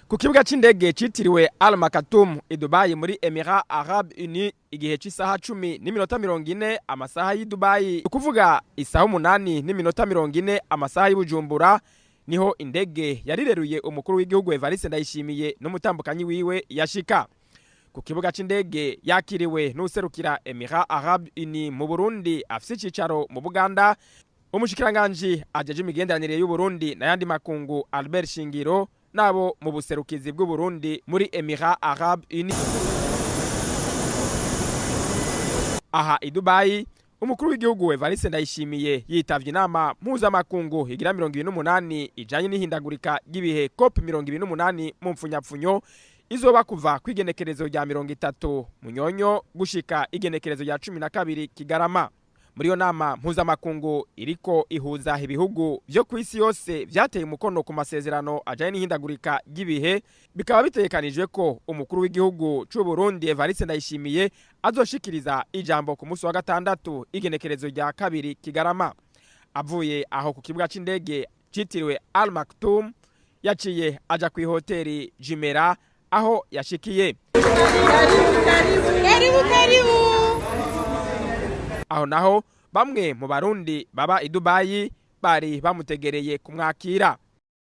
Ku kibuga c'indege citiriwe Al Maktoum i Dubai muri Emirats Arabes Unis, igihe c'isaha 10:40 amasaha y'i Dubai, ukuvuga isaha 8:40 amasaha y'i Bujumbura, niho indege yarireruye umukuru w'igihugu Evariste Ndayishimiye n'umutambukanyi wiwe yashika. Ku kibuga c'indege yakiriwe n'userukira Emirats Arabes Unis mu Burundi afise icicaro mu Buganda, umushikiranganji ajeje imigenderanire y'u Burundi n'ayandi makungu Albert Shingiro, nabo mu buserukizi bw'u Burundi muri Emirats Arabes Unis. Aha i Dubai, umukuru w'igihugu Evariste Ndayishimiye yitavye inama mpuzamakungu igira 28 ijanye n'ihindagurika ry'ibihe COP 28 mu mfunyapfunyo, izoba kuva kw'igenekerezo rya 30 Munyonyo gushika igenekerezo rya 12 Kigarama. Muri iyo nama mpuzamakungu iriko ihuza ibihugu vyo kw'isi yose vyateye umukono ku masezerano ajanye n'ihindagurika ry'ibihe, bikaba bitegekanijwe ko umukuru w'igihugu c'u Burundi Evariste Ndayishimiye azoshikiriza ijambo ku munsi wa gatandatu igenekerezo rya 2 Kigarama. Avuye aho ku kibuga c'indege citiriwe Al Maktoum, yaciye aja kw'ihoteli Jumeirah aho yashikiye. Karibu, karibu. Aho naho bamwe mu Barundi baba i Dubai bari bamutegereye kumwakira.